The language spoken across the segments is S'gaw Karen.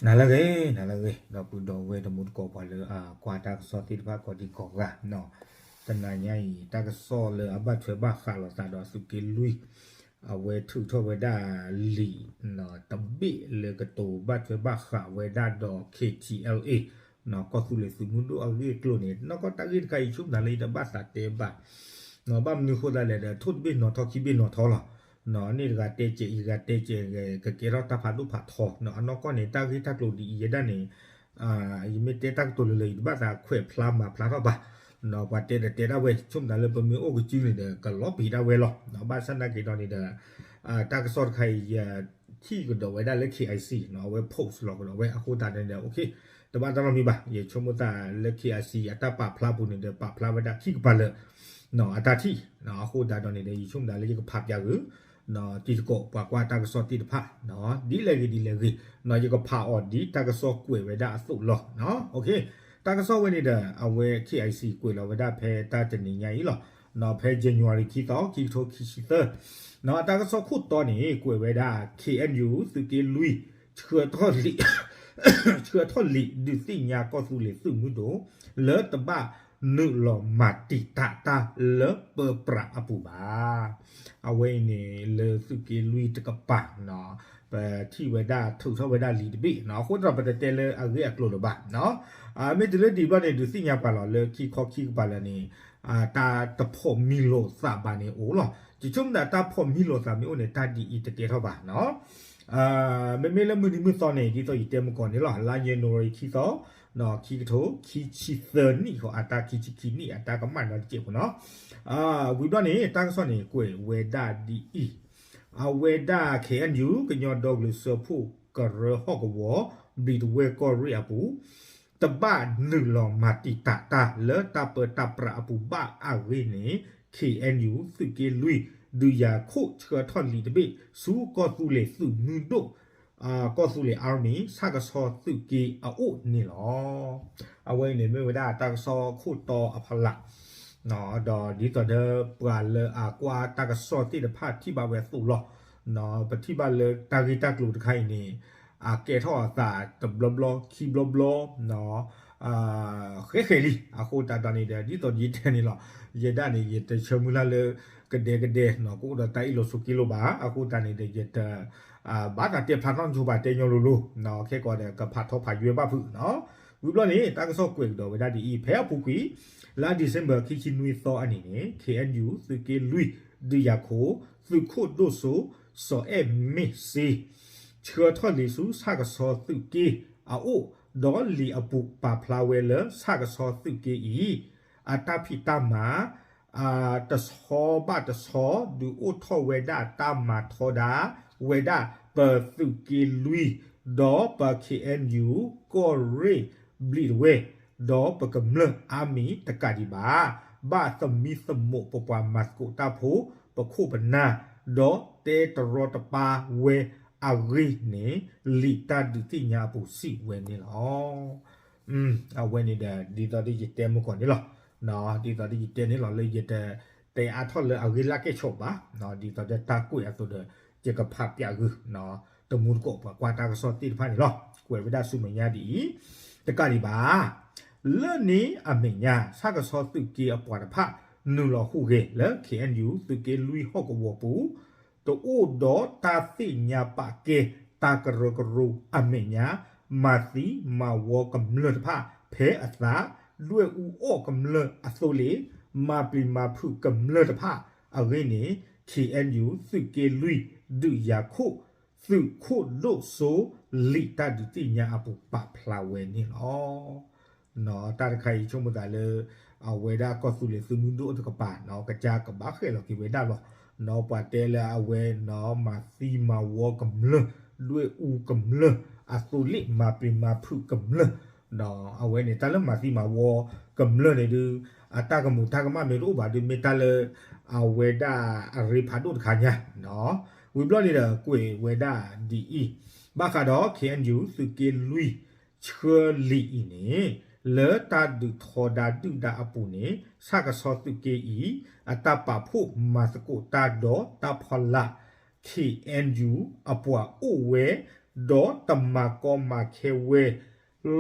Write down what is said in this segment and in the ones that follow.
နၤလၢအဂ့ၤ နၤလၢအဂ့ၤ ဒီပုၢ်ဒီဝဲၢ်တံၤသကိးပှၤလၢအကွၢ်တၢ်ကစီၣ်သ့ၣ်တဖၣ်ကိးဒံကိးဂၤ, တနၤညါအံၤ တၢ်ကစီၣ်လၢအဘၣ်ထွဲဘၣ်ဃးလိာ်သးဒီးသုးက့လွံၢ် အဝဲထုးထီၣ်ဝဲဒၣ်လံာ်တဘ့ၣ်လၢကတိၤဘၣ်ထွဲဘၣ်ဃးဝဲဒၣ်ဒီး K T L A ကီၢ်သူလ့ၤသုးမုၢ်ဒိၣ်အဂ့ၢ်အကျိၤန့ၣ် နီၢ်ကီၢ်တၢ်ဂ့ၢ်တခါအံၤ ဆိကမိၣ်သးလၢယတဘၣ်သးတဲဘၣ်, ဘၣ်မနုၤအဃိသတးလဲၣ်ဒီး ထိၣ်တဘ့ၣ်နီၤထီ ခံဘ့ၣ်နီၤထီလီၤ. န့ၣ်တဂၤတဲကဲး အံၤတဂၤတဲကဲး ကကဲထီၣ်တၢ်ဖးဒိၣ်ဖးထီ, အနီၢ်ကီၢ်န့ၣ် တၢ်ဂ့ၢ်တၢ်ကျိၤဒ်အံၤယဲဒၣ်န့ၣ် ယမ့ၢ်တဲတၢ်ကတိၤလၢလၢ ယတဘၣ်သးခွဲးဖျါမၤဖျါထီၣ်ဘၣ်, ပှၤတဲဒီးတဲဒၣ်ဝဲ ဆိကမိၣ်သးလၢပမ့ၢ်အိၣ်ကစုန့ၣ်ဒီး ကလီၤပံာ်ဒၣ်ဝဲလီၤ. ဘၣ်ဆၣ်သနာ်က့ဒီးန့ၣ်ဒီး တၢ်ကစီၣ်တခါအံၤ ယထံၣ်ကဒီးဝဲဒၣ်လၢ K I C အဝဲ post လီၤကဒီးဝဲအဃိသတးန့ၣ်ဒီး okay တဘၣ်တၢ်နီတမံၤဘၣ်, ယဆိကမိၣ်သးလၢ K I C အတၢ်ပာ်ဖျါပူၤန့ၣ်ဒီး ပာ်ဖျါဝဲဒၣ်ခံကပၤလၢာ် အတၢ်ထံၣ်, အဃိသတးဒီးန့ၣ်ဒီး ယဆိကမိၣ်သးလၢယကဖးပၠးဂ့ၤ တံၤသကိးပှၤကွၢ်တၢ်ကစီၣ်သ့ၣ်တဖၣ် ဒ်လဲၣ်ဂ့ၤဒ်လဲၣ်ဂ့ၤ ယကဖးအီၤဒ်တၢ်ကစီၣ်ကွဲးဝဲဒၣ်အသိးလီၤ. တၢ်ကစီၣ်ဝဲန့ၣ်ဒီး အဝဲ K I C ကွဲးလီၤဝဲဒၣ်ဖဲတၢ်တနံၤညါအံၤလီၤ. ဖဲ January ခံသီ ခံကထိခံဆံသၢ အတၢ်ကစီၣ်ခိၣ်တီန့ၣ် ကွဲးဝဲဒၣ် K N U သုးက့လွံၢ် ဆှၢထီၣ်လံာ် ဆှၢထီၣ်လံာ်ဒုးသ့ၣ်ညါကီၢ်သူလ့ၤသုးမုၢ်ဒိၣ် လၢတဘၣ်နုာ်လီၤမၤတံာ်တာ်တၢ်လၢပၢပြးအပူၤဘၣ်. အဝဲအံၤန့ၣ်လၢသုးက့လွံၢ်တကပၤ ပထံၣ်ဝဲဒၣ်ထုးထီၣ်ဝဲဒၣ်လံာ်တဘ့ၣ် အဃိသတးဒီးပတတဲလၢအဂ့ၢ်အကျိၤလၢၤဘၣ်. မ့ၢ်တုၤလၢဒံးဘျီန့ၣ် ဒုးသ့ၣ်ညါပှၤလီၤလၢခံခီခံကပၤလၢာ်န့ၣ် တၢ်တဖိးမံလိာ်သးဘၣ်န့ၣ်အိၣ်လီၤ. ယဆိကမိၣ်သးတၢ်ဖိးမံလိာ်သးမ့ၢ်အိၣ်န့ၣ် တၢ်ဒ်အံၤတကဲထီၣ်ဘၣ် မ့မ့ၢ်လၢမုၢ်နံၤမုၢ်သီန့ၣ် ဒ်သိးယတဲမုၢ်ကီၢ်န့ၣ်လီၤ လါ January ခံသီ ခံကထိခံဆံသၢနံၣ်ဃီ အတၢ်ခံဆံခံနံၣ် အတၢ်ကမၣ်နီတစဲးဖိနီၤ. ဝံၤဘျီန့ၣ် တၢ်ကစီၣ်န့ၣ် ကွဲးဝဲဒၣ်ဒ်အံၤ, အဝဲဒၣ် K N U ကညီဒီကလုာ်စၢဖှိၣ်ကရၢဟီၣ်ကဝီၤ ဘျံးတဝဲၢ်ကီၢ်ရ့ၣ်အပူၤ တဘၣ်နုာ်လီၤမၤတံာ်တာ်တၢ်လၢတၢ်ပၢတၢ်ပြးအပူၤဘၣ်အဂ့ၢ်န့ၣ် K N U သုးက့လွံၢ် ဒုးယၤခိၣ်ဆှၢထီၣ်လံာ်တဘ့ၣ် ဆူကီၢ်သူလ့ၤသုးမုၢ်ဒိၣ် ကီၢ်သူလ့ၤ Army ဆၣ်ကဆီသုးက့အအိၣ်န့ၣ်လီၤ. အဝဲအံၤန့ၣ်မ့ၢ်ဝဲဒၣ်တၢ်ကစီၣ်ခိၣ်တီအဖီလာ် ဒီးဒ်သိးဒီးပှၤလၢအကွၢ်တၢ်ကစီၣ်သ့ၣ်တဖၣ်ထံၣ်ဘၣ်ဝဲအသိးလီၤ. ပထံၣ်ဘၣ်လၢတၢ်ဂ့ၢ်တၢ်ကျိၤတခါအံၤန့ၣ် အကဲထီၣ်အသးတဘျီဘျီခံဘျီဘျီ ဃဲဃဲလံ အဃိသတးဒီးန့ၣ်ဒီး ဒ်သိးယတဲန့ၣ်လီၤ. ယဲဒၣ်န့ၣ် ယတဆၢမုၢ်လၢ်လၢ ကဒဲကဒဲ ကအိၣ်ဒီးတၢ်အ့ၣ်လိာ်ဆိးက့လိာ်ဘၣ်. အဃိသတးန့ၣ်ဒီး ယတ ဘၣ်သးတဲဖျါထီၣ်ဆိဘၣ် တဲညီလိၤလိၤ ခဲကိးဒီးကဖးထီဖးယွဲဘၣ်ဖုးနီၤ. ဝံၤဘျီန့ၣ် တၢ်ကစီၣ်ကွဲးကဒီးဝဲဒၣ်ဒ်အံၤ ဖဲအပူၤကွံာ် လါ December ခံဆံနွံသီအနံၤန့ၣ် K N U သုးက့လွံၢ် ဒုးယၤခိၣ် သုးခိၣ်ဒိၣ်စိ စီၤအဲၣ်မ့ၢ်စ့ ဆှၢထီၣ်လံာ်ဆူဆၣ်ကဆီသုးက့အအိၣ် ဒီးလံာ်အပူၤပာ်ဖျါဝဲလၢဆၣ်ကဆီသုးက့အံၤ အတၢ်ဖံးတၢ်မၤ တဆီဘၣ်တဆီ ဒုးအိၣ်ထီၣ်ဝဲဒၣ်တၢ်မၤထီဒါ ဝဲဒၣ်ပသုးက့လွံၢ် ဒီးပ K N U ကီၢ်ရ့ၣ်ဘျံးတဝဲၢ် ဒီးပကမျၢၢ် Army တကးဒံးဘၣ် ဘၣ်သမံသမိးပပှၤမၤသကိးတၢ်ဖိ ပခိၣ်ပနၢ် ဒီးတဲတရီတပါဝဲအဂ့ၢ်န့ၣ် လံာ်တၢ်ဒုးသ့ၣ်ညါအပူၤစံးဝဲန့ၣ်လီၤ. အဝဲန့ၣ်ဒီး ဒ်သိးဒီးယတဲမုၢ်ကီၢ်န့ၣ်လီၤ. ဒ်သိးဒီးယတဲန့ၣ်လီၤ လၢယတတဲအါထီၣ်လၢအဂ့ၢ်လၢ်ကဲဆိးဘၣ်, ဒ်သိးဒီးတၢ်ကွဲးအသိးဒီး ယကဖးပၠးဂုာ် တံၤသကိးပှၤကွၢ်တၢ်ကစီၣ်သ့ၣ်တဖၣ်န့ၣ်လီၤ. ကွဲးဝဲဒၣ်ဆူမဲာ်ညါဒ်အံၤ, တကးဒံးဘၣ် လၢန့ၣ်အမဲာ်ညါ ဆၣ်ကဆီသုးက့အပှၤတဖၣ် နုာ်လီၤဟူးဂဲၤလၢ K N U သုးက့လွံၢ်ဟီၣ်ကဝီၤပူၤ တအိၣ်ဒီးတၢ်သ့ၣ်ညါပာ်ကဲ တၢ်ကရၢကရိအမဲာ်ညါ မၤသံမၤဝီကမျၢၢ်တဖၣ် ဖဲအသး ဒွဲၣ်အူအီၣ်ကမျၢၢ်အသိးလ့ၣ် မၤပျံၤမၤဖုးကမျၢၢ်တဖၣ်အဂ့ၢ်န့ၣ် K N U သုးက့လွံၢ် ဒုးယၤခိၣ် သုးခိၣ်ဒိၣ်စိ လံာ်တၢ်ဒုးသ့ၣ်ညါအပူၤပာ်ဖျါဝဲန့ၣ်လီၤ. တၢ်တခါအံၤဆိကမိၣ်သးလၢ အဝဲဒၣ်ကီၢ်သူလ့ၤသုးမုၢ်ဒိၣ်တကပၤ ကစၢ်ကဘၣ်ဃဲၣ်လီၤက့ၤဝဲဒၣ်လီၤ. ပှၤတဲလၢအဝဲ မၤသံမၤဝီကမျၢၢ် ဒွဲၣ်အူကမျၢၢ်အသိးလ့ၣ် မၤပျံၤမၤဖုးကမျၢၢ် အဝဲန့ၣ် တၢ်လၢမၤသံမၤဝီကမျၢၢ်န့ၣ်ဒုး အတၢ်ကမူးတၢ်ကမၣ်မ့ၢ်တအိၣ်ဘၣ်ဒုး မ့ၢ်တၢ်လၢ အဝဲဒၣ်အရ့ဖးဒိၣ်တခါညါ ဝံၤဘျီန့ၣ်ဒီး ကွဲးဝဲဒၣ်ဒ်အံၤ, ဘၣ်ဃးဒီး K N U သုးက့လွံၢ် ဆှၢလံာ်အံၤန့ၣ် လၢတၢ်ဒုးထီဒါဒုၣ်ဒါအပူၤန့ၣ် ဆၣ်ကဆီသုးက့အံၤ အတၢ်ပာ်ဖှိၣ်မၤသကိးတၢ်ဒီးတၢ်ဖီလာ် K N U အပှၤအိၣ်ဝဲ ဒီးတမၤကီမၤခဲဝဲ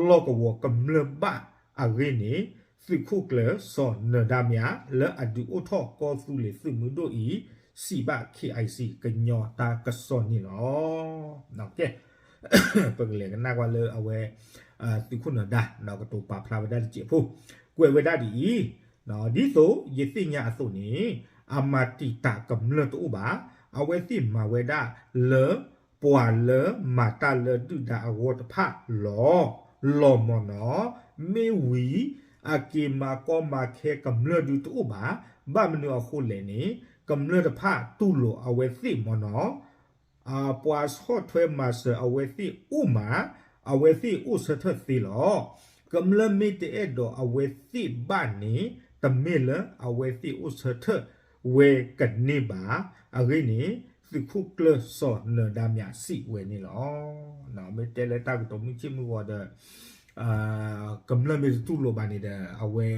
လီၢ်ကဝီၤကမျၢၢ်ဘၣ်အဂ့ၢ်န့ၣ် သုးခိၣ်ကျၢၢ်စီၤနၢၤဒါမြ လၢအဒုးအိၣ်ထီၣ်ကီၢ်သူလ့ၤသုးမုၢ်ဒိၣ်အံၤ စံးဘၣ် KIC ကညီတၢ်ကစီၣ်န့ၣ်လီၤ. ပကလဲၤကနၣ်ကွၢ်လၢအဝဲ သုးခိၣ်နၢၤဒါ ကတိၤပာ်ဖျါဝဲဒၣ်တစဲးဖိ ကွဲးဝဲဒၣ်ဒ်အံၤ, ဒ်သိးယသ့ၣ်ညါအသိးန့ၣ် အမၤတံာ်တာ်ကမျၢၢ်တအိၣ်ဘၣ်. အဝဲသ့ၣ်မၤဝဲဒၣ်လၢ ပှၤလၢမၤတၢ်လၢဒုၣ်ဒါအဂီၢ်တဖၣ်လီၤ. လီၤမၢ်နီၤ, မ့ၢ်ဝံၤ အက့ၤမၤကီမၤခဲကမျၢၢ်ဒုတအိၣ်ဘၣ်. ဘၣ်မနုၤအဃိလဲၣ်န့ၣ် ကမျၢၢ်တဖၣ်တူၢ်လိာ်အဝဲသ့ၣ်မၢ်နီၤ ပှၤဆီၣ်ထွဲမၤစၢၤအဝဲသ့ၣ်အိၣ်မး, အဝဲသ့ၣ်အိၣ်ဆၢထၢၣ်သ့လီၤ. ကမျၢၢ်မ့ၢ်တအဲၣ်ဒိးအဝဲသ့ၣ်ဘၣ်န့ၣ် တမ့ၢ်လၢအဝဲသ့ၣ်အိၣ်ဆၢထၢၣ်ဝဲကန့ၢ်ဘၣ်. အဂ့ၢ်န့ၣ် သုးခိၣ်ကျၢၢ်စီၤနၢၤဒါမြစံးဝဲန့ၣ်လီၤ. မ့ၢ်တဲလၢတၢ်ကတိၤမုၢ်ဆ့ၣ်မုၢ်ဂီၤဒီး ကမျၢၢ်မ့ၢ်တတူၢ်လိာ်ဘၣ်န့ၣ်ဒီး အဝဲ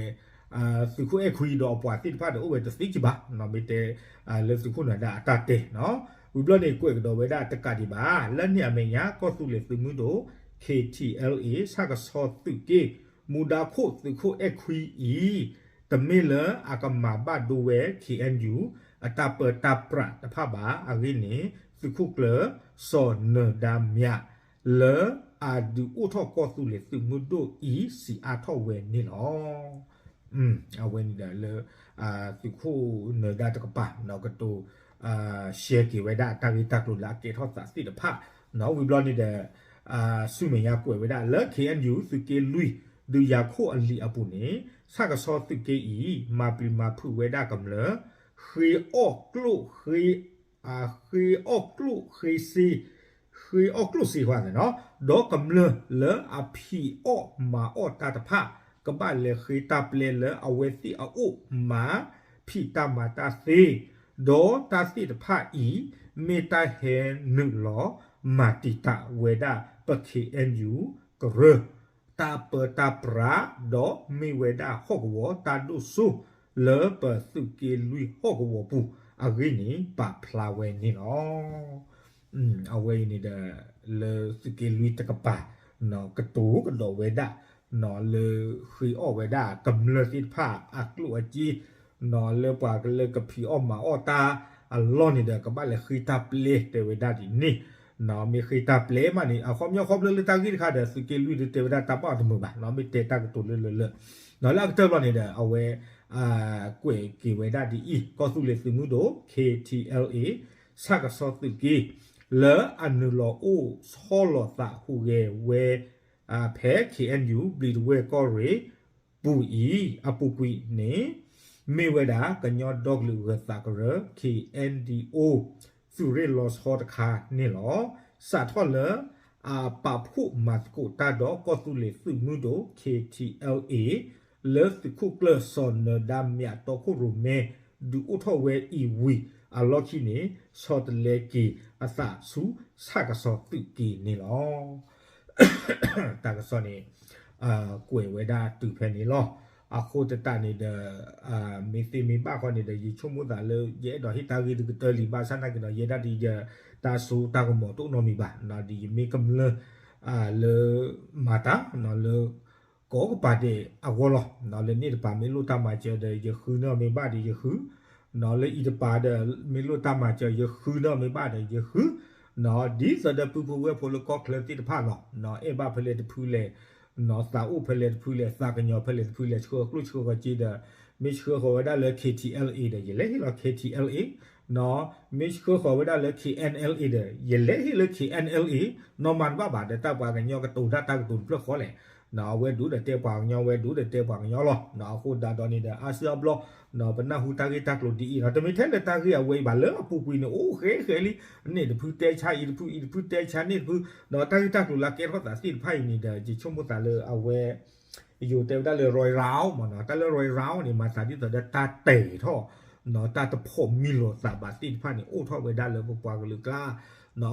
သုးခိၣ်အဲၣ်ခွံဒီးအပှၤသ့ၣ်တဖၣ်ဒီးအိၣ်ဝဲတသ့ကဘၣ်, မ့ၢ်တဲ လၢသုးခိၣ်နၢၤဒါအတၢ်တဲနီၤ. ဝံၤဘျီန့ၣ် ကွဲးကဒီးဝဲဒၣ်တကးဒံးဘၣ်, လၢန့ၣ်အမဲာ်ညါ ကီၢ်သူလ့ၤသုးမုၢ်ဒိၣ် K T L A ဆၣ်ကဆီသုးက့ မူဒါခိၣ်သုးခိၣ်အဲၣ်ခွံအံၤ တမ့ၢ်လၢအကမၤဘၣ်ဒိဝဲ K N U အတၢ်ပၢတၢ်ပြးတဖၣ်ဘၣ်. အဂ့ၢ်န့ၣ် သုးခိၣ်ကျၢၢ်စီၤနၢၤဒါမြ လၢအဒုးအိၣ်ထီၣ်ကီၢ်သူလ့ၤသုးမုၢ်ဒိၣ်အံၤ စံးအါထီၣ်ဝဲန့ၣ်လီၤ. အဝဲန့ၣ်ဒီးလၢ သုးခိၣ်နၢၤဒါတကပၤ ကတိၤ ရှဲက့ၤဝဲဒၣ်တၢ်ဂ့ၢ်တၢ်ကျိၤလၢအကဲထီၣ်သးသ့ၣ်တဖၣ် ဝံၤဘျီန့ၣ်ဒီး ဆူမဲာ်ညါကွဲးဝဲဒၣ်လၢ K N U သုးက့လွံၢ် ဒုးယၤခိၣ်အလံာ်အပူၤန့ၣ် ဆၣ်ကဆီသုးက့အံၤ မၤပျံၤမၤဖုးဝဲဒၣ်ကမျၢၢ် ဃ့အီၣ်ကျိၣ်ဃ့ ဃ့အီၣ်ကျိၣ်ဃ့စ့ ဃ့အီၣ်ကျိၣ်စ့ဝဲန့ၣ်နီၤ, ဒီးကမျၢၢ်လၢအဖံးအီၣ်မၤအီၣ်တၢ်တဖၣ် ကဘၣ်လဲၤဃ့တၢ်ပျဲလၢအဝဲသ့ၣ်အအိၣ်မၤ ဖံးတၢ်မၤတၢ်သ့, ဒီးတၢ်သ့ၣ်တဖၣ်အံၤ မ့ၢ်တၢ်ဟဲနုာ်လီၤ မၤတံာ်တာ်ဝဲဒၣ်ပ K N U ကရၢ တၢ်ပၢတၢ်ပြး ဒီးမ့ၢ်ဝဲဒၣ်ဟီၣ်ကဝီၤတၢ်ဒိၣ်စိ လၢပသုးက့လွံၢ်ဟီၣ်ကဝီၤပူၤအဂ့ၢ်န့ၣ် ပာ်ဖျါဝဲန့ၣ်လီၤ. အဝဲအံၤန့ၣ်ဒီး လၢသုးက့လွံၢ်တကပၤ ကတိၤကဒီးဝဲဒၣ် လၢဃ့အီၣ်ဝဲဒၣ်ကမျၢၢ်သ့ၣ်တဖၣ်အကျိၣ်အစ့ လၢပှၤလၢကဖံးအီၣ်မၤအီၣ်တၢ်အလီၢ်န့ၣ်ဒီး ကဘၣ်လဲၤဃ့တၢ်ပျဲတဲဝဲဒၣ်ဒ်န့ၣ်, မ့ၢ်ဃ့တၢ်ပျဲမးန့ၣ် အခီပညီခီဖျိလၢတၢ်ဂ့ၢ်တခါဒီး သုးက့လွံၢ်ဒုးတဲဝဲဒၣ်တၢ်ဘၣ်အီၤတမုာ်ဘၣ်, မ့ၢ်တဲတၢ်ကတိၤလၢလၢလၢ လၢအကတၢၢ်ဘျီန့ၣ်ဒီး အဝဲ ကွဲးက့ၤဝဲဒၣ်ဒ်အံၤ, ကီၢ်သူလ့ၤသုးမုၢ်ဒိၣ် K T L A ဆၣ်ကဆီသုးက့ လၢအနုာ်လီၤအိၣ်ဆီလီၤသးဟူးဂဲၤဝဲ ဖဲ K N U ဘျံးတဝဲၢ်ကီၢ်ရ့ၣ်ပူၤအံၤ အပူၤကွံာ်န့ၣ် မ့ၢ်ဝဲဒၣ် ကညီဒီကလုာ်ဂၢၤသးကရၢ K N D O သုးရ့ၣ်လီၤဆီတခါန့ၣ်လီၤ. စးထီၣ်လၢ အပာ်ဖှိၣ်မၤသကိးတၢ်ဒီးကီၢ်သူလ့ၤသုးမုၢ်ဒိၣ် K T L A လၢသုးခိၣ်ကျၢၢ်စီၤနၢၤဒါမြတီခိၣ်ရိၣ်မဲ ဒုးအိၣ်ထီၣ်ဝဲအံၤဝံၤအလီၢ်ခံန့ၣ် ဆီတလဲက့ၤအသးဆူဆၣ်ကဆီသုးက့န့ၣ်လီၤ. တၢ်ကစီၣ်န့ၣ် ကွဲးဝဲဒၣ်တုၤဖဲန့ၣ်လီၤ. အဃိသတးန့ၣ်ဒီး မ့ၢ်သ့မ့ၢ်ဘၣ်ဃီန့ၣ်ဒီး ယဆိကမိၣ်သးလၢ ယအဲၣ်ဒိးဟ့ၣ်တၢ်ဂ့ၢ်တကတၢၢ်လံ ဘၣ်ဆၣ်သနာ်က့ဒီး ယဲဒၣ်ဒ်ယတၢ်စိတၢ်ကမီၤတအိၣ်နီတမံၤဘၣ်, ဒ်ယမ့ၢ်ကမျၢၢ် လၢ မၤတၢ် လၢ ကိးကပၤဒဲးအဂီၢ်လီၤ. လၢန့ၣ်တပၤမ့ၢ်လိၣ်တၢ်မၤစၢၤဒီး ယဃုန့ၢ်အီၤမ့ၢ်ဘၣ်ဒီးယဃု, လၢအံၤတပၤဒီး မ့ၢ်လိၣ်တၢ်မၤစၢၤ ယဃုန့ၢ်အီၤမ့ၢ်ဘၣ်ဒီးယဃု, ဒ်သိးဒီးပုၢ်ဖိဝဲၢ်ဖိလၢကီၢ်ချၢသ့ၣ်တဖၣ်လီၤ. အဲၣ်ဘၣ်ဖဲလဲၣ်တဖုလဲၣ်, သးအိၣ်ဖဲလဲၣ်တဖုလဲၣ်, သးကညီၤဖဲလဲၣ်တဖုလဲၣ်, ဆှၢကျိၣ်ဆှၢဃီၤစ့ဒီး မ့ၢ်ဆှၢဃီၤဝဲဒၣ်လၢ K T L A ဒီး ယလဲၤဟ့ၣ်လီၤ K T L A, မ့ၢ်ဆှၢဃီၤဝဲဒၣ်လၢ K N L A ဒီး ယလဲၤဟ့ၣ်လၢ K N L A, နီၢ်မၤတဘၣ်ဘၣ်ဒီး တၢ်ပှၤကညီကတိၤတၢ်တၢ်ကတိၤတဖျၢၣ်ဃီလဲၣ်. အဝဲဒုးဒီးတဲပှၤကညီ ဝဲဒုးဒီးတဲပှၤကညီလီၤ. အဃိဒၣ်ဒီးန့ၣ်ဒီး အါစုအါဘျီ ပနၢ်ဟူတၢ်ဂ့ၢ်တၢ်ကျိၤဒ်အံၤလီၤ. တမ့ၢ်ထဲလၢတၢ်ဂ့ၢ်အဝဲအံၤဘၣ် လၢအပူၤကွံာ်န့ၣ် အိၣ်ဃဲဃဲလံ, န့ၣ်တဖုတဲဆါအံၤတဖု အံၤတဖုတဲဆါန့ၣ်တဖု, ဒီးတၢ်ဂ့ၢ်တၢ်ကျိၤလၢအကဲထီၣ်သးသ့ၣ်တဖၣ်အံၤန့ၣ်ဒီး ယဆိကမိၣ်သးလၢအဝဲ ယိၤတဲဝဲဒၣ်လၢ Roy Round မ့ၢ်နီၤ, တၢ်လၢ Roy Round န့ၣ် မၤသးဒ်သိးဒီးတၢ်တဲာ်ထီၣ် တၢ်တဖိးမံလိာ်သးဘၣ်သ့ၣ်တဖၣ်န့ၣ် အိၣ်ထီၣ်ဝဲဒၣ်လၢပပှၤကလုာ်ကျါ,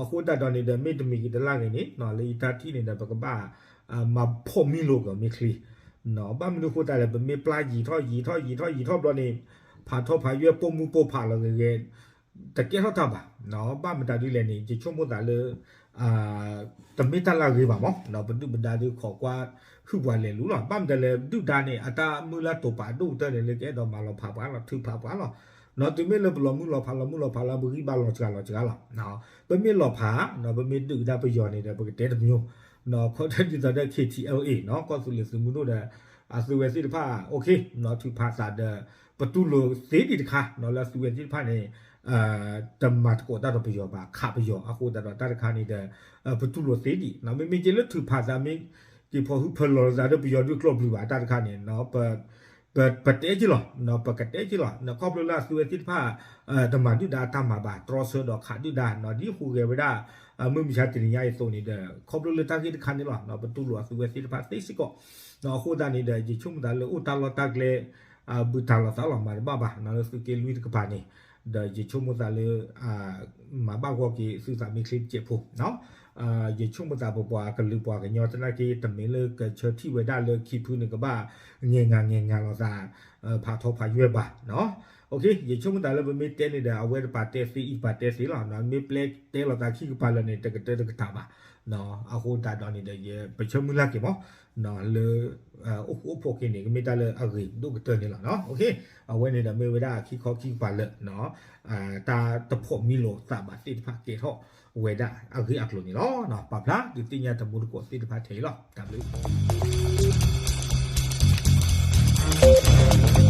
အဃိဒၣ်ဒီးန့ၣ်ဒီး မ့ၢ်တမံၤက့ၤတလၢ်ဂ့ၤန့ၣ် လၢယတၢ်ထံၣ်န့ၣ်ဒီး ပကဘၣ် မၤဖိးမံလိာ်က့ၤမ့ၢ်ချ့, ဘၣ်မနုၤအဃိသတးလဲၣ် ပမ့ၢ်ပျၢ်ယံာ်ထီၣ်ယံာ်ထီၣ်ယံာ်ထီၣ်ယံာ်ထီၣ်ဘျီန့ၣ် ဖးထီဖးယွဲၢ်ပိာ်မုၣ်ပိာ်ဖးလီၤဂ့ၤဂ့ၤ တကဲထီၣ်တၢ်ဘၣ်, ဘၣ်မတၤဒ်လဲၣ်န့ၣ် ယဆိကမိၣ်သးလၢ တမ့ၢ်တၢ်လၢအဂ့ၤဘၣ်မး, ပဒုၣ်ပဒါဒုးခိးကွၢ်ဟုၣ်ပှၤလဲၤလူၤလီၤ. ဘၣ်မတၤလဲၣ် ဒုၣ်ဒါန့ၣ် အတၢ်မုၢ်လၢ်တိာ်ပာ်ဒိၣ်ကတၢၢ်န့ၣ် လၢကအဲၣ်ဒိးမၤလီၤဖးပှၤလီၤ, ထုးဖးပှၤလီၤ. နီၢ် တုၤမ့ၢ်လၢပလီၤမုၢ်လီၤဖး လီၤမုၢ်လီၤဖးလၢပဂံၢ်ဘါလီၤစှၤလီၤစှၤလီၤ. ပမ့ၢ်လီၤဖး နီၢ် ပမ့ၢ်ဒုၣ်ဒါပယီၤန့ၣ်ဒီး ပကတဲတမံၤ, နီၢ် ခီဒ်သိးဒီး ခ့ထံအၣ်အ့ နီၢ် ကီၢ်သူလ့ၤသုးမုၢ်ဒိၣ်ဒီး အသုးဝဲသ့ၣ်တဖၣ် အိၣ်ခ့ နီၢ် ထုးဖးသးဒီး ပတူၢ်လိာ်သ့ဒံးတခါ နီၢ် လၢအသုးဝဲသ့ၣ်တဖၣ်န့ၣ် တမၤသကိးတၢ်ဒီးပယီၤဘၣ်, ခးပယီၤ အဃိသတးဒီးတၢ်တခါန့ၣ်ဒီး ပတူၢ်လိာ်သ့ဒံး နီၢ် မ့မ့ၢ်က့လၢထုးဖးသးမ့ၢ် က့ၤဖီၣ်ဟုၣ်ဖၢလီၤသးဒီးပယီၤဒုးကျီၢ်ပျုၤဘၣ်တၢ်တခါန့ၣ် ပတဲက့လီၤ, နီၢ် ပကတဲက့လီၤ. နီၢ် ခီဖျိလၢအသုးဝဲသ့ၣ်တဖၣ် တမၤဒုၣ်ဒါအတၢ်မၤဘၣ်, တြီဆၢဒီးခးဒုၣ်ဒါ နီၢ် ဒ်ဟူးဂဲၤဝဲဒၣ် မုၢ်မဆါတနံၤညါအံၤအသိးန့ၣ်ဒီး ခီဖျိလၢတၢ်ဂ့ၢ်တခါန့ၣ်လီၤ. နီၢ် ပတူၢ်လိာ်အသုးဝဲသ့ၣ်တဖၣ်သ့စ့ၢ်ကီး, နီၢ် အဃိသတးန့ၣ်ဒီး ယဆိကမိၣ်သးလၢအိၣ်တၢ်လီၢ်တၢ်ကျဲ ဘုးတၢ်လီၤသးလီၤမၤတဘၣ်ဘၣ် နီၢ် လၢသုးက့လွံၢ်တကပၤန့ၣ်, ဒီးယဆိကမိၣ်သးလၢ မၤဘၣ်ဂီၢ်က့ၤသုသးမ့ၢ်ချ့တစဲးဖိ နီၢ် ယဆိကမိၣ်သးပပှၤကလုာ်ပှၤကညီသနာ်က့ တမ့ၢ်လၢကဆၢထံၣ်ဝဲဒၣ်လၢခံဖုန့ၣ်ကဘၣ် ငဲၤငါငဲၤငါလီၤသး ဖးထီဖးယွဲၢ်ဘၣ်, နီၢ် ယဆိကမိၣ်သးလၢပမ့ၢ်တဲန့ၣ်ဒီး အဝဲတပာ်တဲသ့ အံၤတပာ်တဲသ့လီၤ. နီၢ် မ့ၢ်ပျဲတဲလီၤသးခံကပၤလၢာ်န့ၣ် တကတၢၢ်တကတၢၢ်ဘၣ်, နီၢ် အဃိသတးဒီးန့ၣ်ဒီး ယပဆၢမုၢ်လၢ်က့ၤမး နီၢ် လၢ အိၣ်ဃူအိၣ်ဖိးက့ၤန့ၣ် ကမ့ၢ်တၢ်လၢအဂ့ၤဒိၣ်ကတၢၢ်န့ၣ်လီၤ. နီၢ် အဝဲန့ၣ်ဒီးမ့ၢ်ဝဲဒၣ်ခံခီခံကပၤလၢာ် နီၢ် တၢ်တဖိးမံလိာ်သးဘၣ်သ့ၣ်တဖၣ်ကဲထီၣ်ဝဲဒၣ်အဂ့ၢ်အကျိၤန့ၣ်လီၤ. နီၢ် ပာ်ဖျါဒုးသ့ၣ်ညါတမူတကိးသ့ၣ်တဖၣ်ထဲအံၤလီၤ. တၢ်ဘျုး